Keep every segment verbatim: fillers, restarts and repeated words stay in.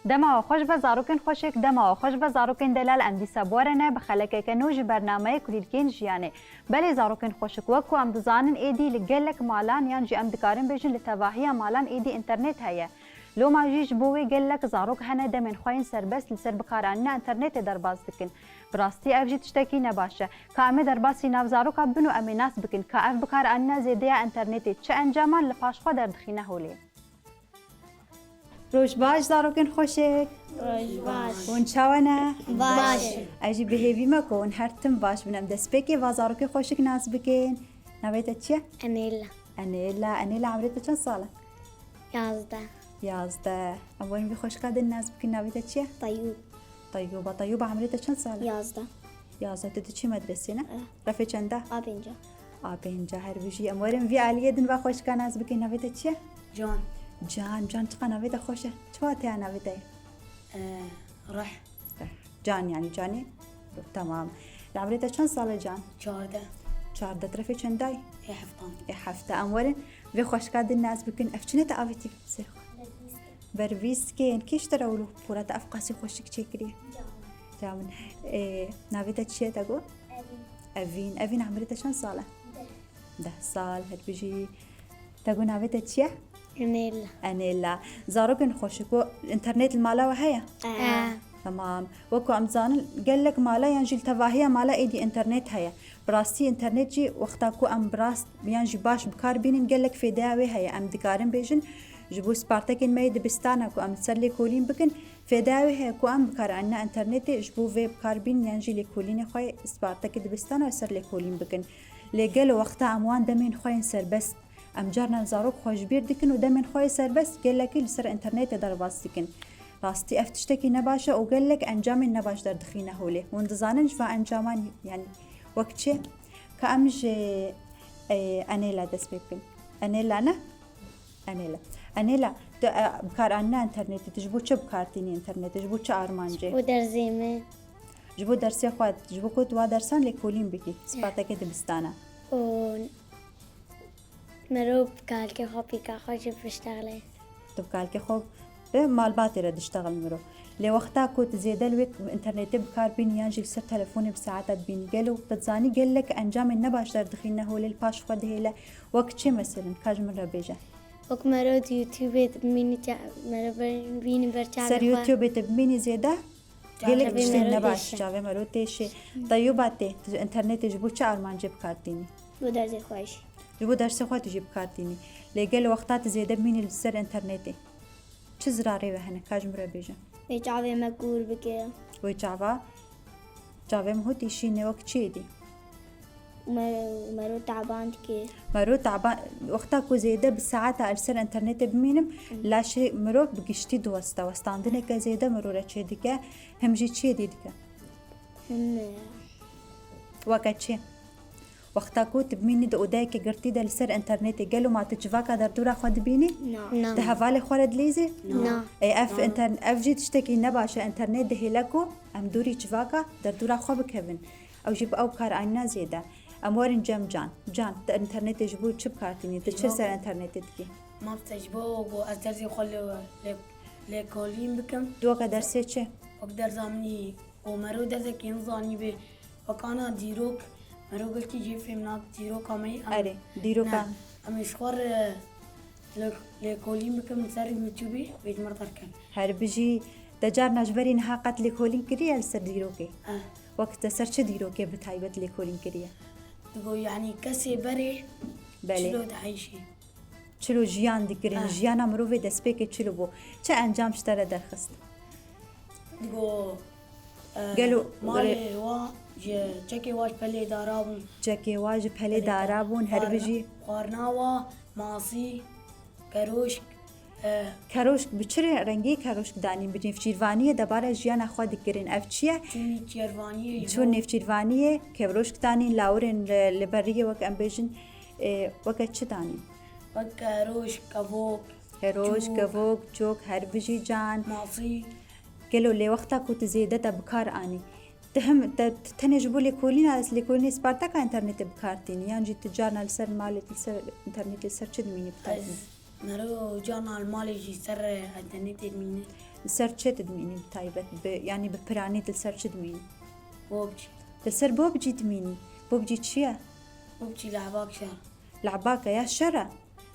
Dema we xweş be zarokên xweşik, dema we xweş be zarokên delal, em dîsa bi we re ne bi xelekeke nû ji bernameyê Kulîlkên Jiyanê. Belê zarokên xweşik, wek ku em dizanin êdî li gelek malan yan jî em dikarin bêjin li tevahiya malan êdî înternet heye. Loma jî ji bo wê gelek zarok hene demên xwe yên serbest li ser bikaranîna înternetê derbas dikin. Bi rastî ev jî tiştekî ne baş e. Ka em ê derbasî nav zaroka bibin û em ê nas bikin ka ev bikaranîna zêde ya înternetê çi encaman li paş xwe derdixîne holê. Roj baş zarokên xweşik. Roj baş. Hûn çawa ne? Baş. Ez jî bi hêvî me ku hûn her tim baş bin. Em destpêkê va zarokê xweşik nas bikin. Navê te çi ye? Enêla. Enêla, Enêla, emrê te çend sal e? Yazdeh. Yazdeh. Em werin vî xweşika din nas bikin, navê te çi ye? Tayûb. Tayûba, Tayûba, emrê te çend sal e? Yazdeh. Yazdeh, tu diçî medresê ne? Eh. Refê çend e? A pênca. A pênca, her bijî. Em werin vî aliyê din va xweşika nas bikin, navê te çi ye? Can. Can, Can, çiqa navê te xweş e. Çi wate ya navê te ye? Eh, Reh. Can, yani Canê. Tamam. Li emrê te çend sal e Can? Çardeh. Çardeh, tu refê çendayî? Ê heftan. Ê hefta. Em werin vê xweşika din nas bikin. Ev çi ne te avêtî ser xwe? Bervîskên. Kî ji te re wilo pûra te ev qasî xweşik çêkiriye? Can. Can. Ê, navê te çi ye te got? Evîn. Evîn. Evîn, emrê te çend sal e? Deh. Deh sal, her bijî. Te got navê te çi ye? Enêla. Enêla. Zarokên xweşik û înternet li mala we heye? E. Tamam. Wek ku em dizanin, gelek mala yan jî li tevahiya mala êdî înternet heye. Bi rastî înternet jî wexta ku em bi rast yan jî baş bi kar bînin, gelek fêdeya wê heye. Em dikarin bêjin, ji bo spartekên me yê dibistana ku em li ser lêkolîn bikin, fêdeya wê heye ku em bikaranîna înternetê ji bo vê bi kar bînin yan jî lêkolînê xwe yê spartekê dibistana li ser lêkolîn bikin. Lê gelo wexta em wan demên xwe yên serbest, em carna zarok xwe ji bîr dikin û demên xwe yê serbest gelekî li ser înternetê derbas dikin. Rastî ev tiştekî nebaş e û gelek encamên nebaş derdixîne holê. Hûn dizanin ji van encaman, yani wek çi? Ka em ji, e, Enêla dest pê bikin. Enêla ne? Enêla. Enêla, tu, e, bikaranîna înternetê, tu ji bo çi bi kar tînî înternetê? Ji bo çi armancê? Ji bo dersê me. Ji bo dersê xwe, ji bo ku tu wa dersan lêkolîn bikî, spartekê dibistana. Û mero bi kalkê xwe pîka xwe jî biştexile. Tu bi kalkê xwe bi malbatê re diştexil mero. Lê wexta ku tu zêde li wê înternetê bi kar bînî yan jî li ser telefonê bi saeta dibînî, gelo tu dizanî gelek encamên nebaş derdixîne holê li paş xwe dihêle. Wek çi meselen? Ka ji min re bêje. Wek mero di YouTubeê dibînî ça-, mero ber-, bînî ber çavê xwe. Ser YouTubeê tu bimînî zêde? Gelek tiştên nebaş çavê mero têşê. Tayûba tê, tu ji înternetê ji bo çi armancê bi kar tînî? Bo dersê xwe jî. Ji bo dersê xwe tu jî bi kar tînî. Lê gelo wexta tu zêde bimînî li ser înternetê, çi zirarê we hene? Ka ji min re bêje. Wê çavê me kûr bike. Wê çava, çavê min hû tîşîne wek çi êdî? Û me-, û mero taban dike. Mero taban, wexta ku zêde bi saeta li ser înternetê bimînim, laşê mirov bi giştî diweste. Westandineke zêde miro re çêdike, him jî çi êdî dike? Him, e, Weke çi? Wexta ku tu bimînî di odeyeke girtî de li ser înternetê, gelo ma tu civaka derdora xwe dibînî? Na. Na. Tu hevalê xwe re dilîzî? Na. Ê, ev intern-, ev jî tiştekî nebaş e. Înternet dihêle ku em dûrî civaka derdora xwe bikevin. Ew jî bi ew kar anîna zêde. Em werin cem Can. Can, tu înternetê ji bo çi bi kar tînî? Tu çi li ser înternetê dikî? Mamoste, ji bo ku ez dersê xwe lê, lê, lêkolîn bikim. Tu weke dersê çi? Wek dersa min î, ku mero dersek yên zanî bê. Wek ana dîrok, mero gelkî jê fêm nake dîroka me yê. Em, erê, dîroka. Ne, em ê ji xwe re lê, lêkolîn bikim li ser YouTubeê, wê ji me re derkevin. Her bijî, te carna ji berî niha qet lêkolîn kiriye li ser dîrokê? Eh. Wek te ser çi dîrokê bi taybet lêkolîn kiriye? Digo, yanî kesê berê, belê, çilo diheyşî. Çilo jiyan dikirin, eh, jiyana mirovê destpêkê çilo bû. Çi encam ji te re derxist? Digo, eh, gelo malê re-, wa ji çekê wa ji pelê dara bûn. Çekê wa ji pelê dara bûn, her bijî. Xwarina wa, masî, keroşk, eh. Keroşk bi çi re-, rengî keroşk danîn? Bi nêvçîrvaniyê debara jiyana xwe dikirin. Ev çi ye? Çûn nêvçîrvaniyê. Çûn nêvçîrvaniyê, keroşk danîn, lawirên li, li beriyê wek em bêjin, eh, weke çi danîn? Wek keroşk, kevok, keroşk, cok, kevok, cok, her bijî Can. Masî. Gelo lê wexta ku tu zêde te bi kar anî, tu him, te, tu tenê ji bo lêkolîna, lêkolînê sparteka înternetê bi kar tînî? Yan jî tu carna li ser malê, li ser înternetê li ser çi dimînî bi taybet? Ez mero carna li malê jî ser înternetê dimînim. Li ser çi tu dimînî bi taybet? Bi, yanî bi piranî tu li ser çi dimînî? Bobcî. Tu li ser bobcî dimînî? Bobcî çi ye? Bobcî lehbak şer. Lehbak e ya şer e?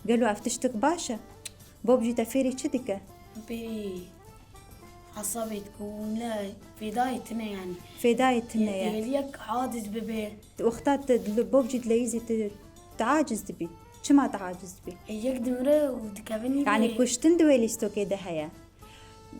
Gelo ev tiştik baş e? Bobcî te fêrî çi dike? Bêrî hesabê ku ne fêdayê tine yanî. Fêdayê tine ye. Dêliyek aciz bibe. Wexta tu li bobcî dileyîzî tu, tu aciz dibî. Çima tu aciz dibî? E, yek dimire û dikevin. Yanî kuştin di wê lîstokê de heye.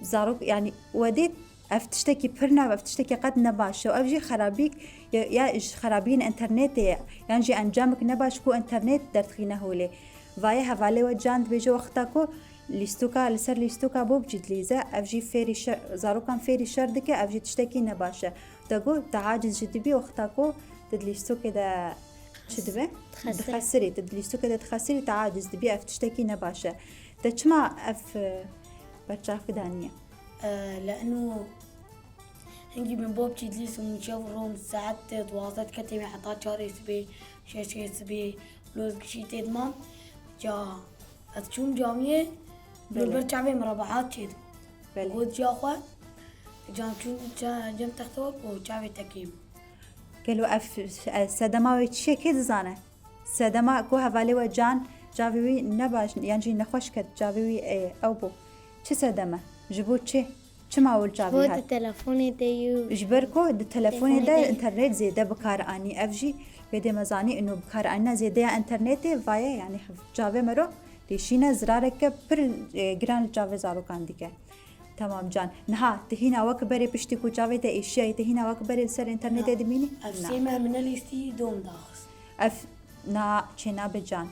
Zarok, yanî wedê ev tiştekî pir nav, ev tiştekî qet ne baş e. Ev jî xerabîk ya, ya ji xerabiyên înternetê ye. Yan jî encamik ne baş ku înternet derdixîne holê. Vaye hevalê we can dibêje wexta ku lîstoka, li ser lîstoka bobcî dilîze, ev jî fêrî şer, zarokan fêrî şer dike, ev jî tiştekî ne baş e. Te got, te aciz jî dibî wexta ku tu di lîstokê de çi dibe? Dixesirî. Dixesirî. Tu di lîstokê de dixesirî, te aciz dibî, ev tiştekî ne baş e. Te çima ev, e, berçavkî daniye? E, le'no hingî min bobcî dilîz û min şev û ro min saet duwazdeh diketê me heta çarê sibê, şeşê sibê, loz gişî tê diman. Ca ez çûm camiyê, Belê. Li ber çavê min re bi hat çêdibû. Belê. Got ciya xwe, cam çûn ça-, cem textewek û çavê tekê min. Gelo ev, e, sedema wê çi ye, kê dizane? Sedema ku hevalê we can çavê wî ne baş, yan jî nexweş ket, çavê wî, e, ew bû. Çi sedeme? Ji bo çi? Çima wil çavê hat? Bo di telefonê de yû. Ji ber ku di telefonê de înternet zêde bi kar anî. Ev jî bêdê me zanî, ino bi kar anîna zêde ya înternetê vaye, yanî çavê mero dêşîne zirareke pir, e, giran li çavê zarokan dike. Tamam can. Niha tu hîna wek berê piştî ku çavê te êşiyayî, tu hîna wek berê li ser înternetê dimînî? Ev sê meh min nelîstî, dom daxist. Ev na çênabe can.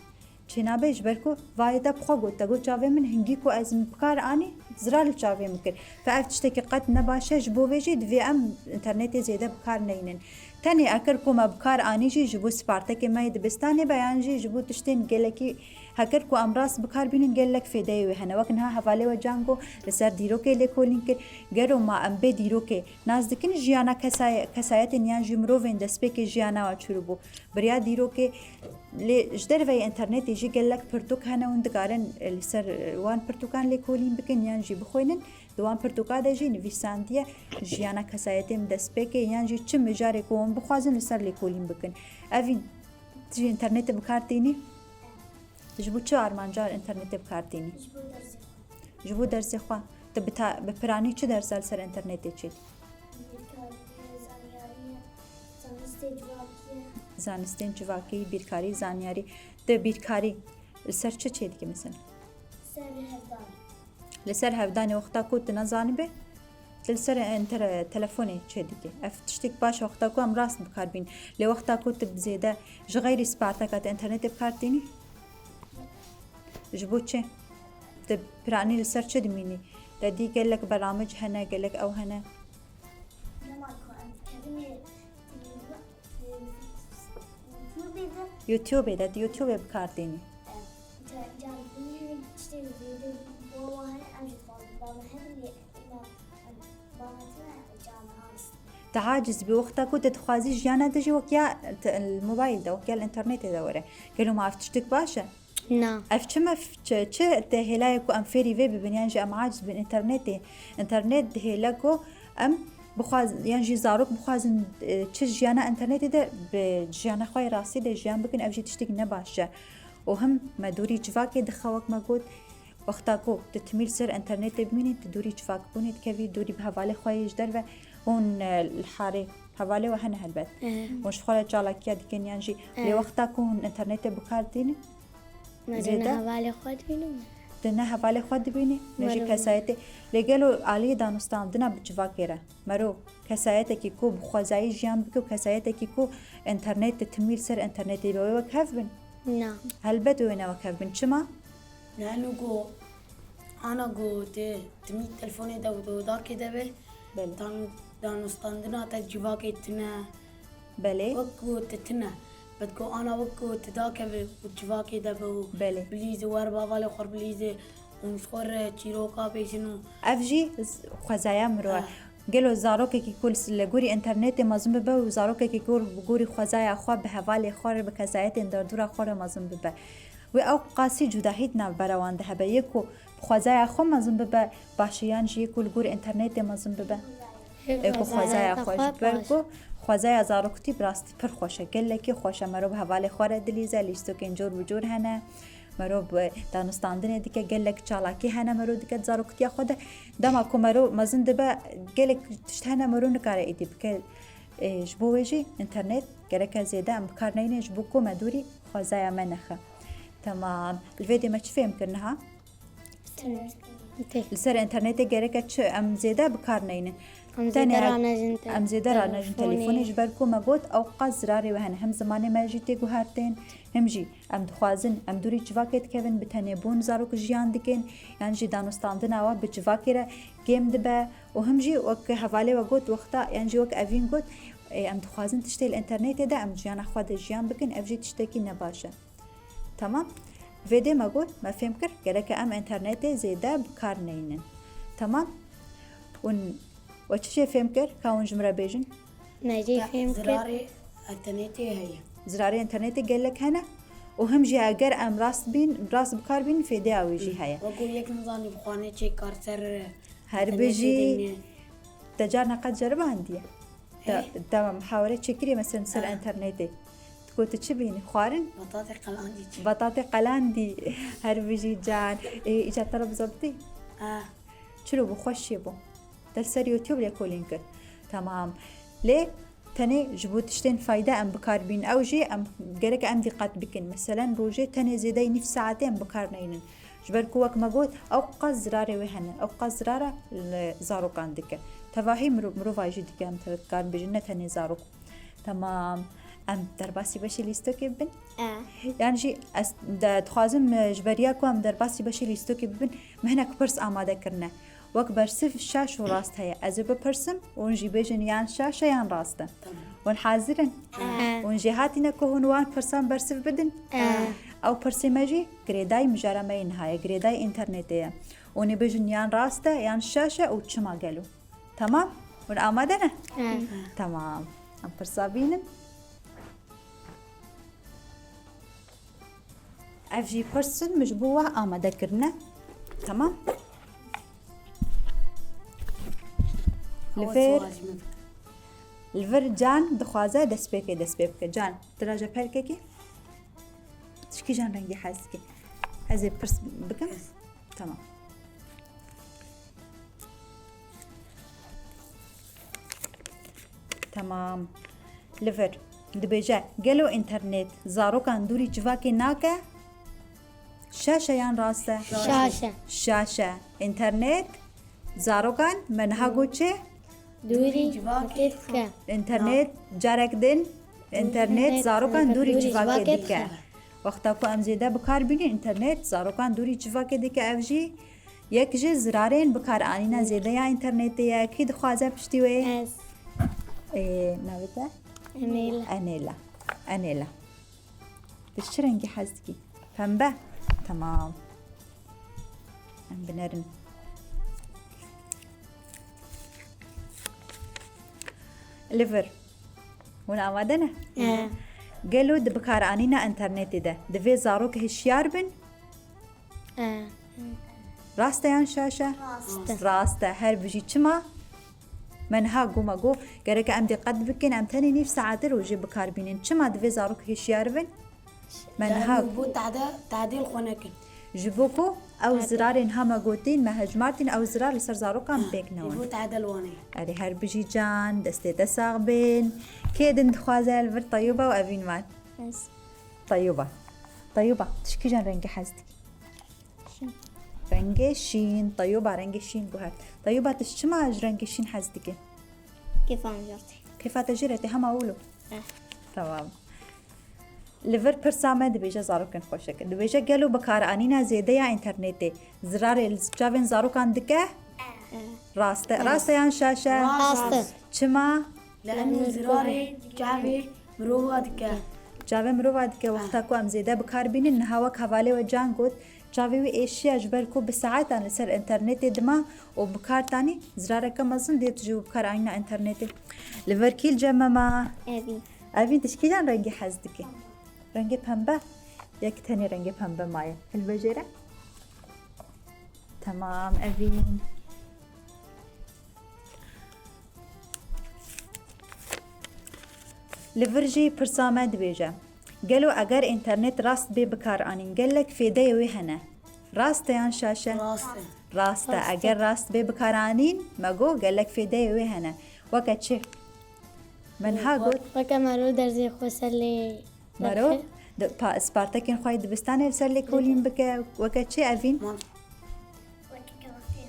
Çênabe ji ber ku vayê te bi xwe got, te got çavê min hingî ku ez bi kar anî, zirar li çavê min kir. Fe ev tiştekî qet ne baş e, ji bo vê jî divê em înternetê zêde bi kar neynin. Tenê eker ku me bi kar anî jî ji bo spartekê me yê dibistanê be yan jî ji bo tiştên gelekî, heker ku em rast bi kar bînin gelek fêdeyê wê hene. Wek niha hevalê we can got li ser dîrokê lêkolîn kir. Gero ma em bê dîrokê nas dikin jiyana kesaye-, kesayetên yan jî mirovên destpêkê jiyana we çûribû. Bi riya dîrokê, lê ji derveyî înternetê jî gelek pirtûk hene, hûn dikarin, e, li ser, e, wan pirtûkan lêkolîn bikin yan jî bixwînin. Di wan pirtûka de jî nivîsandiye jiyana kesayetên destpêkê yan jî çi mijarê ku hûn bixwazin li ser lêkolîn bikin. Evîn, tu jî înternetê bi kar tînî? Tu ji bo çi armanca înternetê bi kar tînî? Ji bo dersê xwe. Ji bo dersê xwe. Tu bi ta-, bi piranî çi dersa li ser înternetê çêdikî? Bîrkarî, zanyarî, zanistê civakî. Zanistên civakî, bîrkarî, zanyarî. Tu bîrkarî li ser çi çêdikî mesela? Ser hevdanê. Li ser hevdanê wexta ku tu nezanibe, tu li ser entere-, telefonê çêdikî. Ev tiştek baş e wexta ku em rast bi kar bîn. Lê wexta ku tu bi zêde ji xeyrî sparteka tu înternetê bi kar tînî? Ji bo çi? Tu piranî li ser çi dimînî? Te dî gelek beramic hene, gelek ew hene. Dema ku em dikevin ê YouTubeê de. YouTubeê de, tu YouTubeê bi kar tînî. Em ca-, carî hinek tiştên zêde bo wan hene, em jî dixwazin ba me hebin lê îna em ba me tune, em ca me aciz. Tu aciz bî wexta ku tu dixwazî jiyana te jî wek ya te-, li mobayl de, wek ya li înternetê de were. Gelo ma ev tiştek baş e? Na. Ev çi mef-, çi, çi te hêlaye ku em fêrî vê bibin yan jî em aciz bin înternetê? Înternet dihêle ku em bixwaz-, yan jî zarok bixwazin, e, çi jiyana înternetê de bi jiyana xwe yê rastî de jiyan bikin, ev jî tiştek ne baş e. Û him me dûrî civakê dixe, wek me got, wexta ku tu timî li ser înternetê bimînî, tu dûrî civakbûnê dikevî, dûrî bi hevalê xwe yê ji derve hûn, e, li harê hevalê we hene helbet. Eh. Hûn ji xwe re çalakiya dikin yan jî. Eh. Lê wexta ku hûn înternetê bi kar tînin, Me rê ne zêde hevalê xwe dibînim. Tu ne hevalê xwe dibînî, ne jî Mero. Kesayetê. Lê gelo aliyê danûstandina bi civakê re, mero kesayetekî ku bi xwezayî jiyan bike û kesayetekî ku înternet, timî li ser înternet hebe, wê wek hev bin? Na. Helbet wê ne wek hev bin. Çima? Lano ku ana ku tê timî telefonê de û di odakê de be, Belê. Dan-, danûstandina te civakê tune. Belê. Wek ku te tune. Bet ku ana wek ku te dakeve û civakê de be û Belê. Bilîze, wer bi hevalê xwe bilîze û ji xwe re çîroka bêjin û Ev jî z-, xwezaya mirov e. Ah. Gelo zarokekî ku li s-, li gorî înternetê mezin bibe û zarokekî ku li gorî xwezaya xwe bi hevalê xwe re, bi kesayetên derdora xwe re mezin bibe. Wê ew qasî cudahî di navbera wan de hebe. Yê ku bi xwezaya xwe mezin bibe baş e, yan jî yê ku li gor înternetê mezin bibe? Yê ku xwezaya xwe, ji ber ku xwezaya zaroktî bi rastî pir xweş e. Gelekî xweş e. Merov hevalê xwe re dilîze, lîstokên cor bi cor hene. Merov, e, danûstandinê dike, gelek çalakî hene merov dike di zaroktiya xwe de. Dema ku merov mezin dibe, gelek tişt hene merov nikare êdî bike. E, ji bo wê jî înternet gereke zêde em bi kar neynin, ji bo ku me dûrî xwezaya me nexe. Temam. Li vê dê me çi fêm kir niha? Li ser înternetê gereke çi em zêde bi kar neynin? Em zêde Tenê ranejin te-, em zêde ranejin telefonê. Telefonê, ji ber ku me got ew qas zirarê wê hene. Hem zimanê me jî tê guhertin, hem jî em dixwazin em dûrî civakê dikevin, bi tenê bûn zarok jiyan dikin, yan jî danûstandina we bi civakê re kêm dibe û him jî wek hevalê we got wexta, yan jî wek Evîn got, e, em dixwazin tiştê li înternetê de em jiyana xwe de jiyan bikin, ev jî tiştekî ne baş e. Temam. Vê dê me got, me fêm kir, gereke em înternetê zêde bi kar neynin. Temam. Hûn we çi jê fêm kir? Ka hûn ji min re bêjin. Me jê fêm kir. Zirarê înternetê heye. Zirarê înternetê gelek hene û him jî eger em rast bîn, rast bi kar bînin, fêdeya wê jî heye. Wekû yek nizanî bi xwanê çê kar ser Her bijî. Te carna qet ceribandiye? Te, eh, te muhawere çêkiriye, mesela ser, eh, internetê. Tu got tu çi bînî? Xwarin? Betatê qelandî çi? Betatê qelandî. Her bijî can. Ê, îca te re bizebitî? Ah. Çilo bû, xweş çê bû. Te li ser YouTube lêkolîn kir. Tamam. Lê tenê ji bo tiştên fayde em bi kar bînin. Ew jî em, gerek em dîqet bikin. Meselen, rojê tenê zêdeyî nîv saetê em bi kar neynin. Ji ber ku wek me got, ew qas zirarê wê hene. Ew qas zirara li zarokan dike. Tevahî miro-, mirova jî dike, em te-, dikarin bêjin, ne tenê zarok. Temam. Em derbasî beşê lîstokê bibin? E. Yan jî ez de dixwazim, e, ji beriya ku em derbasî beşê lîstokê bibin, me hinek pirs amade kirine. Wek bersiv şaş û rast heye. Ez ê bipirsim, hûn jî bêjin yan şaş e yan rast e. Tamam. Hûn hazir in? E. Hûn jê hatine ku hûn wan pirsan bersiv bidin? E. Ew pirsê me jî girêdayî mijara me yê niha ye, girêdayî înternetê ye. Hûn ê bêjin yan rast e, yan şaş e û çima gelo. Tamam? Hûn amade ne? E. Tamam. Em pirsa bînin. Ev jî pirs in, min ji bo we amade kirine. Tamam. Li vir, li vir Can dixwaze destpêkê dest pê bike. Can, tu raje pelkekê. Tu ji kîjan rengî hez dikî? Ez ê pirs bikim. Tamam. Tamam. Li vir dibêje, gelo înternet zarokan dûrî civakê nake? Şaş e yan rast e? Şaş e. Şaş e. Înternet zarokan, me niha got çi? Dûrî civakê dike. Înternet carek din, înternet zarokan dûrî civakê dike. Wexta ku em zêde bi kar bînin, înternet zarokan dûrî civakê dike, ev jî yek ji zirarên bikaranîna zêde ya înternetê ye. Kî dixwaze piştî wê? Ez. Ê, navê te? Enêla. Enêla. Enêla. Tu ji çi rengî hez dikî? Pembe. Temam. Em binerin. Li vir. Hûn amade ne? E. Gelo di bikaranîna înternetê de divê zarok hişyar bin? E. Rast e yan şaş e? Rast e. Rast e. Her bijî çima? Me niha got, me got, gereke em dîqet bikin, em tenê nîv saetê rojê bi kar bînin. Çima divê zarok hişyar bin? Me niha, bo tade-, tadêl xwe nekin. Ji bo ku ew zirarên ha me gotîn, me hejmartîn, ew zirar li ser zarokan pêk newin. Bo tadel wan ê. Erê, her bijî Can, destê te sax bin. Kê din dixwaze li vir Teyûba û Evîn wan? Ez. Teyûba. Teyûba, tu ji kîjan rengî hez dikî? Şîn. Rengê şîn. Teyûba rengê şîn guhert. Teyûba, tu ji çima ji rengê şîn hez dikî? Kêfa min jê re tê. Kêfa te jê re tê, hema wilo? Eh. Tamam. Li vir pirsa me dibêje zarokên xweşik. Dibêje gelo bikaranîna zêde ya înternetê zirarê li çavên zarokan dike? Eh. Rast e. Rast e yan şaş e? Rast e. Çima? Li enû zirarê çavê mirova dike. Çavê mirova dike, wexta ku em zêde bi kar bînin, niha wek hevalê we Can got, çavê wî êşiya ji ber ku bi saetan li ser înternetê dima û bi kar tanî, zirareke mezin dê tu ji bo bikaranîna înternetê. Li vir kî li cem me ma? Evîn. Evîn, tu ji kîjan rengî hez dikî? Rengê pembe. Yek tenê rengê pembe maye. Hilbijêre. Temam, Evîn. Li vir jî pirsa me dibêje, gelo eger înternet rast bê bikaranîn, gelek fêdeyê wê hene? Rast e yan şaş e? Rast e. Rast e. Rast e. Eger rast bê bikaranîn, me got gelek fêdeyê wê hene. Weke çi? Min ha got. Weke mero derzê xwe ser lê Mero, dixê. Di pa-, spartekên xwe yê dibistanê li ser lêkolîn bike. Weke çi, Evîn? Weke ke wextê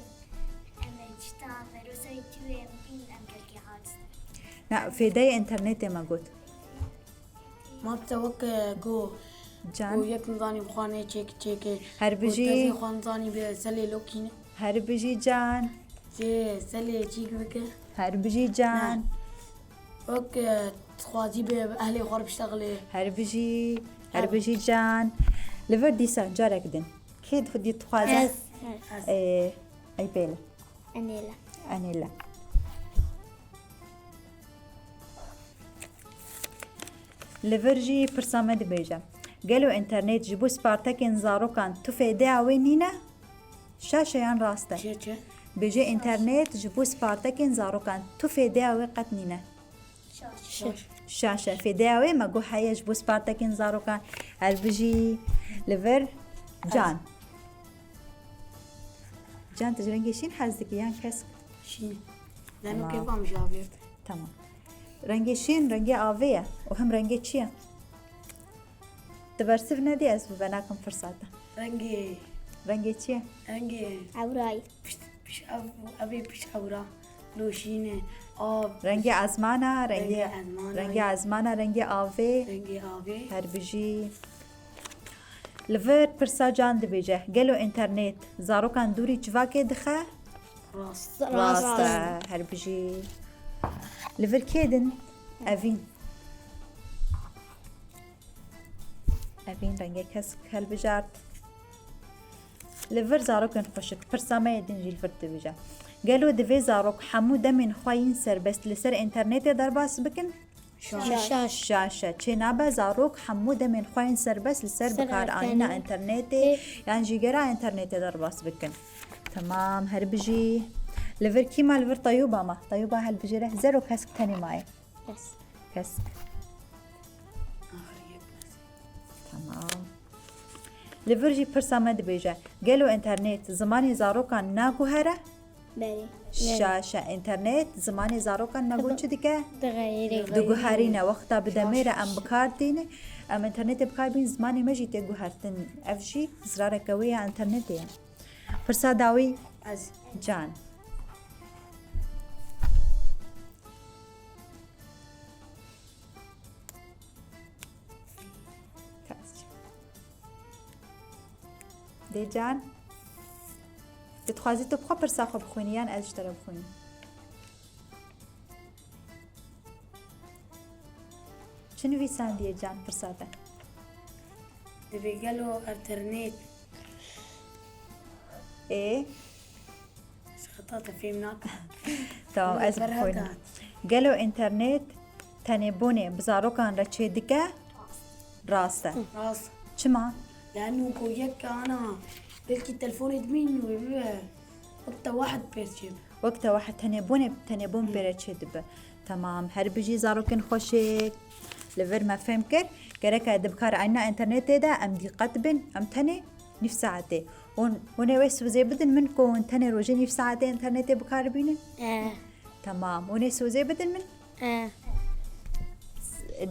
em ê tişta verosa yê tî wê em bîn, em gelkî aciz. Na, fêdeyê înternetê me got. Mapte weke ku, Can. Ku yek nizanî xwanê çêk çêke. Her bijî. Ku tezê xwe nizanî bi ser lê lokîne. Her bijî Can. Jê ser lê çîk bike. Her bijî Can. Na. Wek, e, dixwazî bi ehlê xwe re biştexilê. Her bijî, her bijî Can. Li vir dîsa carek din. Kê di xwe dî dixwaze? Ez. Ez. Ê, ey pêle. Enêle. Enêle. Li vir jî pirsa me dibêje. Gelo înternet ji bo spartekên zarokan tu fêdeya wê nîne? Şaş e yan rast e? Çi, çi? Bêje înternet ji bo spartekên zarokan tu fêdeya wê qet nîne. Şaş. Şaş. Şaş e. Fêdeya wê me got heye ji bo spartekên zarokan. Her bijî li vir Can. Can, tu ji rengê şîn hez dikî yan kesk? Şîn. Leno Tamam. Kêfa min ji avê. Tamam. Rengê şîn, rengê avê ye. Û him rengê çi ye? Tu bersiv nedî, ez bi venakim firsata. Rengê. Rengê çi ye? Rengê. Ewrayî. Piş, piş ev, ev ê piş ewra. Loşîne, av. Rengê ezmana, rengê, Rengê ezmana. Rengê ezmana, rengê avê. Rengê avê. Her bijî. Li vir pirsa Can dibêje, gelo înternet zarokan dûrî civakê dixe? Rast. Rast e, her bijî. Li vir kê din? Evîn. Evîn rengê kesk helbijart. Li vir zarokên xweşik, pirsa me yê din jî li vir dibêje. Gelo divê zarok hemû demên xwe yên serbest li ser înternetê derbas bikin? Şaş. Şaş. Şaş e. Çênabe zarok hemû demên xwe yên serbest li ser Ser bikaranîna înternetê. Înternetê yan jî gera înternetê derbas bikin. Temam, her bijî. Li vir kî ma, li vir Teyûba ma? Teyûba helbijêre, zero kesk tenê maye. Kesk. Kesk. Tamam. Li vir jî pirsa me dibêje, gelo înternet zimanê zarokan naguhere? Belê. Şaş e. Înternet zimanê zarokan nago çi dike? Diguherîne. Diguherîne. Wexta bi demê re em bi kar tîne, em înternetê bi kar bîn, zimanê me jî tê guhertin. Ev jî zirareke wê ya înternetê ye. Pirsa dawî? Ez. Can. Dê Can, tu dixwazî tu bi xwe pirsa xwe bixwînî yan ez ji te re bixwînim? Çi nivîsandiye Can pirsa te? Divê gelo internet. Ê? Ji xeta te fêm nakim. Tamam, ez bixwînim. Gelo înternet tenê bonê bi zarokan re çêdike? Rast e. Rast. Çima? Leno ku yek ana belkî telefonê dimîn wê bibe wek te wahid pêr çêbe. Wek te wahid tenê bonê, tenê bon pêre çêdibe. Temam, her bijî zarokên xweşik. Li vir me fêm kir, gereke di bikaranîna înternetê de em dîqet bin, em tenê nîv saetê. Hûn, hûn ê wê sozê bidin min ku hûn tenê rojê nîv saetê înternetê bi kar bînin? Eh. Temam. Hûn ê sozê bidin min? Eh.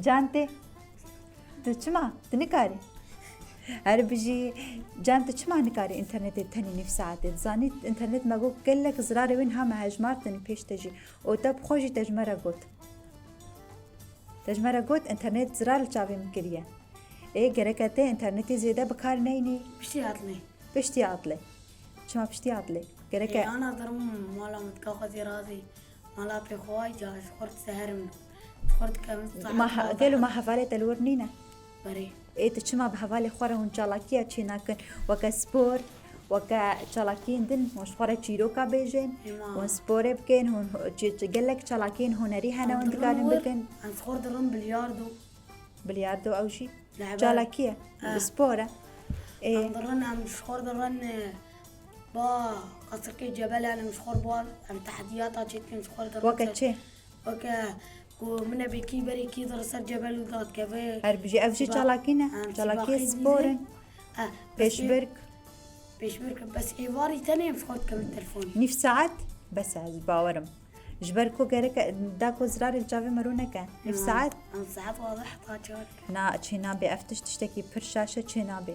Can tê. Tu çima? Tu nikarî? Her bijî. Can, tu çima nikarî înternetê tenê nîv saetê? Dizanî înternet me got gelek zirarê wê niha me hejmartin pêş te jî. Û te bi xwe jî te ji me re got. Te ji me re got, înternet zirar li çavê min kiriye. Ê, gereke tê înternetê zêde bi kar neynî. Piştî hatlê. Piştî hatlê. Çima piştî hatlê? Gereke Ê, ana dirim mala min dika xwe zê razê. Mala pê xwe ca ji xurt seherim lo. Ji xurt kem saet Ma he-, navde. Gelo ma hevalê te li wir nîne? Berê. Ê, tu çima bi hevalê xwe re hûn çalakiya çê nakin? Weke spor, weke çalakiyên din, hûn ji xwe re çîroka bêjin, Ê, ma. Hûn sporê bikin, hûn çi, çi gelek çalakiyên hunerî hene, hûn dikarin bikin. Em ji xwe dirin bilyardo. Bilyardo ew jî? Lehbe. Çalakî ye. Ha. Spor e. Ê, Em dirin, em ji xwe dirin, e, ba qasirkê cebel, em ji xwe bar, em tehdiyata çêdikin ji xwe dirin. Weke çi? Weke ku min ê bêkî berê kî dir ser cebel û dadkeve. Her bijî. Ev jî Siba-, çalakî ne. em Çalakî sibaqê spor in. dîzin. Ha, bes ê- Pêşbirk. Pêşbirk, bes êvarî tenê em ji xwe dikin li telefonê. Nîv saet bes e, ez bawerim. Ji ber ku gerek e, da ku zirarê li çavê me rû neke. Nîv saet. Em saet wazeh ta çar. Na, çênabe, ev tişt tiştekî pir şaş e, çênabe.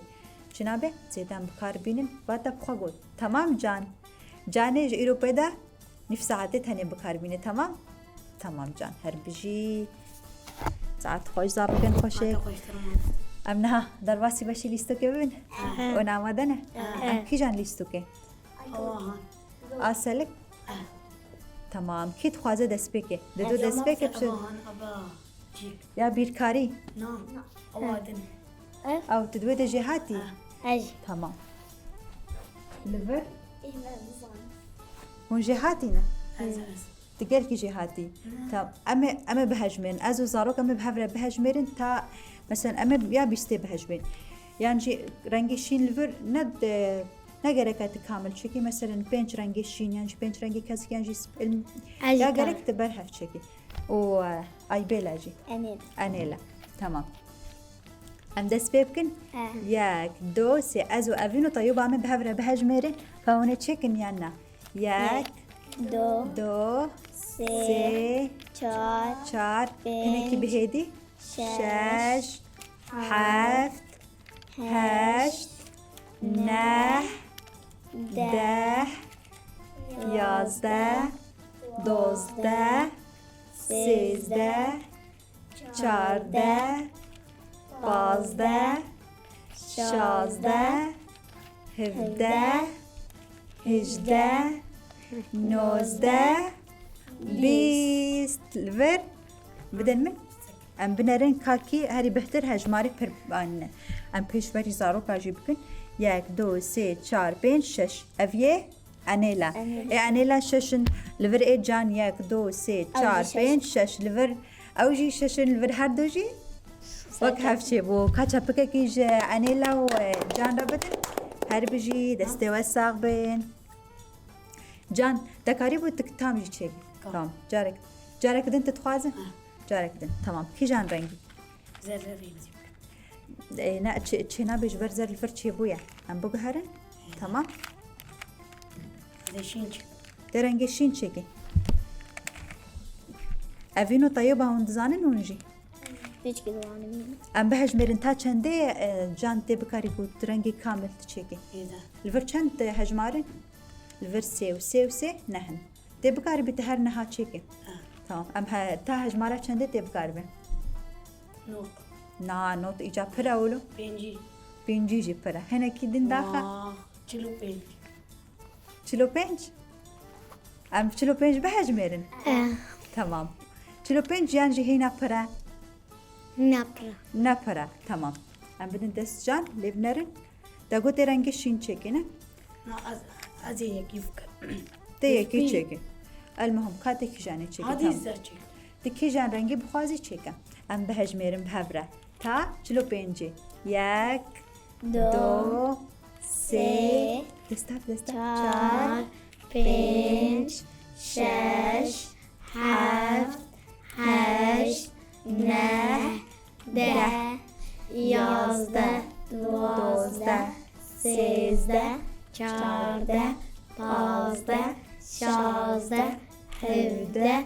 Çênabe, zêde em bi kar bînin, va te bi xwe got. Temam can. Canê ji îro pê de nîv saetê tenê bi kar bîne, temam? Temam can, her bijî. Saet xweş, zarokên xweşê. Hate xweştir ma. Em niha derbasî beşî lîstokê bibin. Hûn amade ne? Em kîjan lîstokê? Awa han. A selik? Temam. Kî dixwaze destpêkê? Dido destpêkê bişe. Awa han, aba. Cî. Ya bîrkarî? Na. Awa din. Ew tu di wê de jêhatî? Ez. Tamam. Li vir? Hûn jêhatî ne? Ez, ez. Tu gelkî jêhatî. Tamam. Em ê, em ê bihejmêrin. Ez û zarok em ê bi hev re bihejmêrin ta, mesela, em ê ya bîstê bihejmêrin. Yan jî rengê şîn li vir ne de, ne gerek e tu kamil çekî. Mesela pênc rengê şîn, yan jî pênc rengê kesik, yan jî sp-, ilm-, Ez jî ya kamil. Gerek tu berhev çekî. Û, e, Aybêla jî. Enêl. Enêla. Tamam. Em dest pê bikin. Eh. Yek, do, sê. Ez û Evîn û Teyûba em ê bi hev re bihejmêrin. Ka hûn ê çêkin yan na? Yek, Do. do, Sê. sê, Çar. çar. Pênc, Hinekî bihêdî. şeş, Şeş, heft, heşt, neh, deh, yazdeh, dozdeh, sêzdeh, çardeh, pazdeh, şazdeh, hevdeh, hejdeh, nozdeh, bîst. Li vir bidin min. Em binerin ka kî herî bihtir hejmarê pir anîne. Em pêşberî zaroka jî bikin. Yek, du, sê, çar, pênc, şeş. Ev yê Enêla. Enêla. Ê Enêla şeş in, li vir ê Can yek, du, sê, çar, pênc, şeş. Li vir ew jî şeş in, li vir her du jî wek hev çêbû. Ka çepikekî ji Enêla û, e, Can re bidin. Her bijî, destê we sax bin. Can, te karîbû tu tam jî çêkî. Tamam. Tamam. Carek, carek din tu dixwazî? Ha. Carek din. Tamam. Kîjan rengî? Zerre rengî. E, ne, çê, çênabe ji ber zer li vir çêbûye. Em biguherin. Tamam. Zê şîn çek. Te rengê şîn çêkî. Evîn û Teyûba hûn dizanin hûn jî? Hiç ki dolanım. Em bihejmêrin ta çendê, e, Can tê bikarî ku tu rengê kamil tu çêkî. Hêdeh. Li vir çend, e, hejmar in? Li vir sê û sê û sê neh in. Tê bikarî bî tu her neha çêkî. Ha. Tamam. Em he, ta hejmara çendê tê bikarî bî? Not. Na, not îca pir e wilo. Pêncî. Pêncî jî pir e. Hinekî din daxe. Wah, çil û pênc. Çil û pênc? Em çil û pênc bihejmêrin? Eh. Tamam. Çil û pênc yan jî hîna pir e? Ne pir e. Ne pir e. Tamam. Em bidin dest Can, lê binerin. Te got tê rengê şîn çêkî, ne? Na, ez, ez ê yekî bikim. Tê yekî Yekî. Çêkî. El muhim, ka tê kîjanê çêkî. Hadî Tamam. zer çêk. Tu kîjan rengî bixwazî çêke. Em bihejmêrin bi hev re. Ta çil û pêncî. Yek, Do. du, sê. Sê. Desta, desta. Çar. Pênc. Şeş. Heft. Heşt. Neh. Deh. Yazdeh. Duwazdeh. Sêzdeh. Çardeh. Pazdeh. Şazdeh. Hevdeh.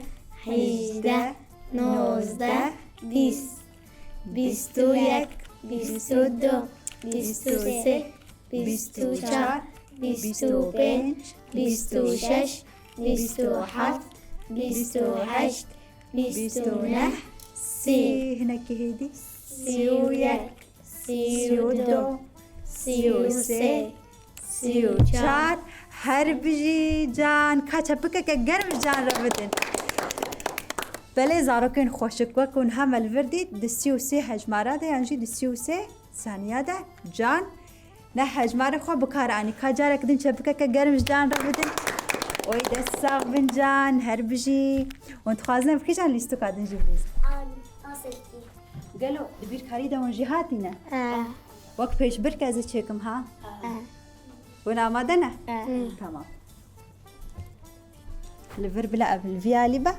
Hîjdeh. Nozdeh. Bîst. Bîst û yek. Bîst û du. Bîst û sê. Bîst û çar. Bîst û pênc. Bîst û şeş. Bîst û heft. Bîst û heşt. Bîst û neh. Sî. Hinekî hêdî. Sî û yek. Sî û du. Sî û sê. Sî û çar. Her bijî Can. Ka çepikeke germ ji Can re bidin. Belê zarokên xweşik, wek hûn heme li vir dît, di sî û sê hejmara de yan jî di sî û sê saniya de Can ne hejmarê xwe bi kar anî. Ka carek din çepikeke germ ji Can re bidin. Oy dest sax bin Can, her bijî. Hûn dixwazin em kîjan lîstoka din jî bilîzin? Aselkî. Gelo di bîrkarî de hûn jî hatîne? Eh. Wek pêşbirk ez ê çêkim ha? Eh. Hûn amade ne? Eh. Tamam. Li vir bila ev li vî alî be.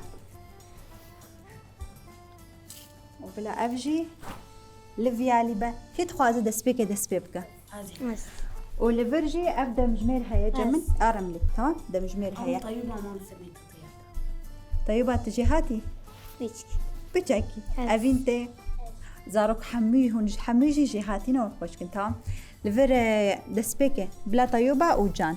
Û bila ev jî li vî alî be. Kê dixwaze destpêkê dest pê bike? Hadi. Û li vir jî ev demjimêr heye. Cem min, a remlî. Tamam? Demjimêr heye. Ama Tayûba mam semê tê. Tayûba tu jê hatî? Piçkî. Piçekî. Evîn tê. Zarok hemû hûn ji hemû jî jê hatîne û xweş kin. Tamam. Li vir, e, destpêkê bila Tayûba û Can.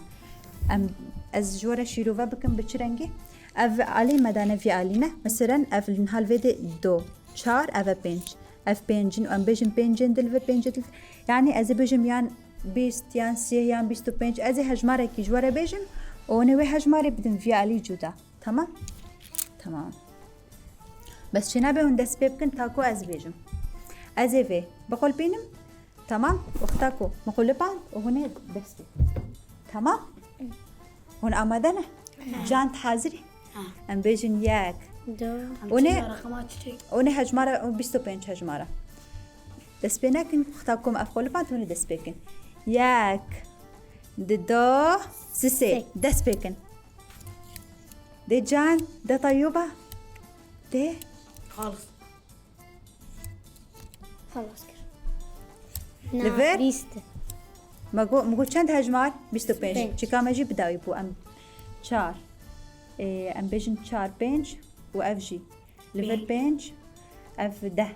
Em, ez ji we re şîrove bikim bi çi rengî? Ev alî me dane vî alî ne. Meselen ev li niha li vê de do, çar, ev e pênc. Ev pênc in, em bêjin pêncên di li vir, pêncê di li vir. Yanî ez ê bêjim yan bîst, yan sî, yan bîst û pênc. Ez ê hejmarekî ji we re bêjim û hûn ê wê hejmarê bidin vî alî cuda. Tamam? Tamam. Bes çênabe hûn dest pê bikin ta ku ez bêjim. Ez ê vê biqulpînim. Tamam? Wexta ku min qulipand û hûn ê dest pê. Tamam? Hûn amade ne? Can, tu hazir î? Ha. Em bêjin yek. Du. Hûn ê, hûn ê hejmara, bîst û pênc hejmara. Dest pê nekin, wexta ku min ev qulipand hûn ê dest pê kin. Yek, di, du, sisê. Sê. Dest pê kin. Dê Can, dê Tayûba. Dê. Xalis. Xelas kir. Li vir? Bîst. Me got, me got çend hejmar? Bîst û pênc. Bîst û pênc. Çika me jî bi dawî bû. Em çar. Ê, em bêjin çar, pênc û ev jî. Li vir pênc, ev deh.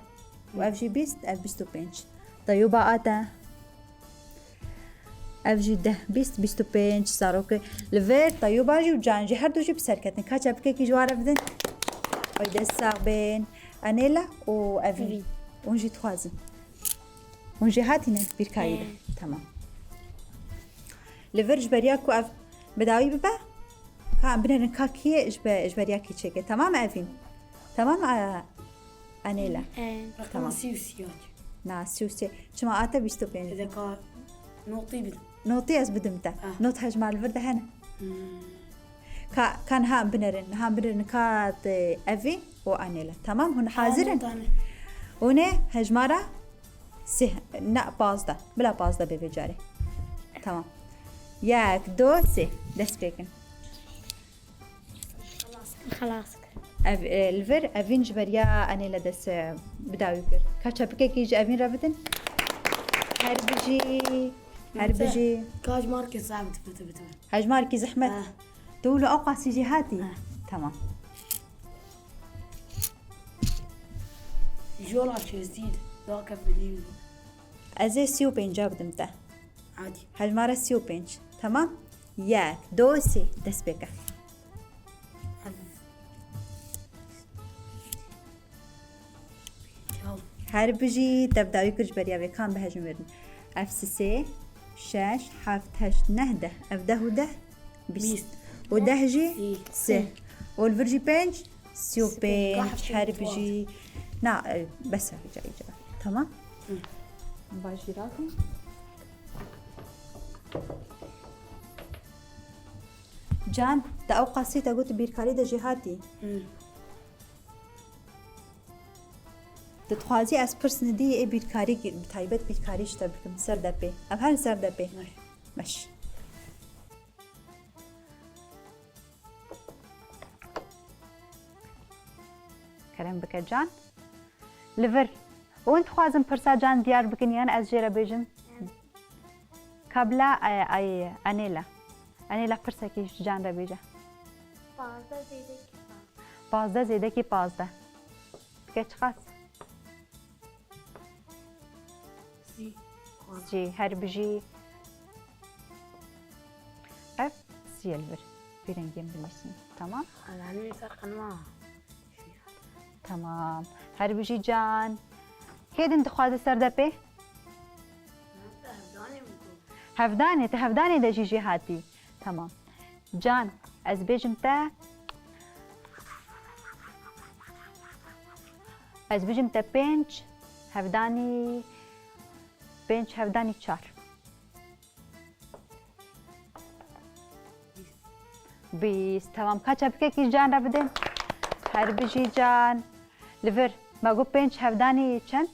Û ev jî bîst, ev bîst û pênc. Tayûba a te. Ev jî deh, bîst, bîst û pênc zarokê. Li vir Tayûba jî û Can jî her du jî bi ser ketin. Ka çepikekî ji wan re bidin. Ay dest sax bên. Anêla û Evîn. Evîn. Hûn jî dixwazin. Hûn jî hatîne bîrkarî de. He. Tamam. Li vir ji beriya ku ev bi dawî bibe, ka em binêrin ka kî ji be-, ji beriya kî çêke. Tamam Evîn? Tamam, e, Anêla? He. Tamam. Rexma sî û sî. Na, sî û sê. Çima ate bîst û pênc? Deka notî bidin. Notî ez bidim te. Ah. Not hejmar li vir de hene. Hmm. Ka, ka niha em binêrin. Niha em binêrin ka te Evîn û Anêla. Tamam, hûn hazir in? Tamam, tamam. Hûn ê hejmara sê, ne, pazdeh. Bila pazdeh bê vê carê. Tamam. Yek, du, sê. Dest pê kin. Xelas kir. Ev, e, li vir Evîn ji beriya Anêla dest, e, bi dawî kir. Ka çepikekî ji Evîn re bidin. Her bijî. Her bijî. Ka hejmarkê zehmet bidim, bidim. Hejmarkî zehmet. Ha. Tu li ew qasî jî hatî? Ha. Tamam. Jola çêzdî, dake bilîm. Ez ê sî û pênca bidim te. Hadi. Hejmara sî û pênc. Tamam? Yek, du, sê. Dest pê ke. Her bijî te bi dawî kir ji beriya vê kan bi hejmêrin. Ev sisê, şeş, heft, heşt, neh, deh. Ev deh û deh, bîst. Bîst. Û deh jî sê. Sê. Û li vir jî pênc, sî û pênc. Her bijî. Na, e, bes e, îca, îca. Tamam. Hı. Bajî rakin. Can, te ew qasî te got bîrkarî de jî hatî. Hı. Tu dixwazî ez pirs nidî ê bîrkarî, bi taybet bîrkarî ji te bikim, ser depê. Ev her ser depê. Baş. Baş. Kerem bike Can. Li vir. Hûn dixwazin pirsa Can diyar bikin yan ez jê re bêjim? Kabla, e, ay, Anêla. Anêla pirsekî ji Can re bêje. Pazdeh zêdekî pazdeh. Pazdeh zêdekî pazdeh. Dike çiqas? Sî. Sî, her bijî. Ev sî ye li vir. Vî rengê em binivîsîn. Tamam? Ananî ser qenwa. Tamam. Her bijî Can. Kê din dixwaze ser depê? Hevdanê, te hevdanê de jî jê hatî. Tamam. Can, ez bêjim te. Ez bêjim te pênc, hevdanî, pênc, hevdanî çar. Bîst. Tamam. Ka çepikekî Can re bidin. Her bijî Can. Li vir. Me got pênc hevdanî çend?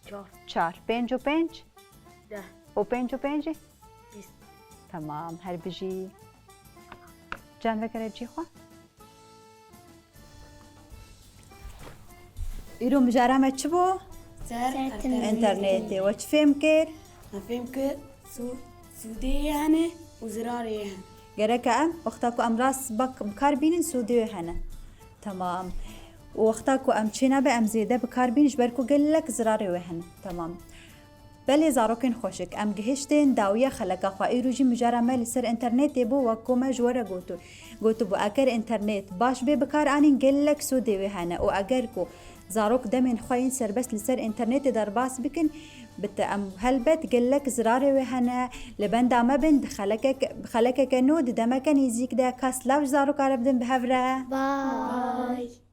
Çar. Çar. Pênc û pênc? Deh. Û pênc û pêncî? Bîst. Tamam, her bijî. Can vekere cî xwe. Îro mijara me çi bû? Ser Înternetê. We çi fêm kir? Me fêm kir sû-, sûdê hene û zirarê hene. Gereke em wexta ku em rast bak-, bi kar bînin sûdê wê hene. Tamam. Û wexta ku em çê nabe em zêde bi kar bînin ji ber ku gelek zirarê wê hene. Tamam. Belê zarokên xweşik, em gihiştin dawiya xeleka xwe. Îro jî mijara me li ser înternetê bû, wek ku me ji we re gotu. Gotibû, eger înternet baş bê bikaranîn, gelek sûdê wê hene û eger ku zarok demên xwe yên serbest li ser înternetê derbas bikin, bi te em helbet gelek zirarê wê hene. Li benda me bin, di xelekek-, xelekeke nû, di demeke nêzîk de. Ka silav ji zaroka re bidin bi hev re. Bye.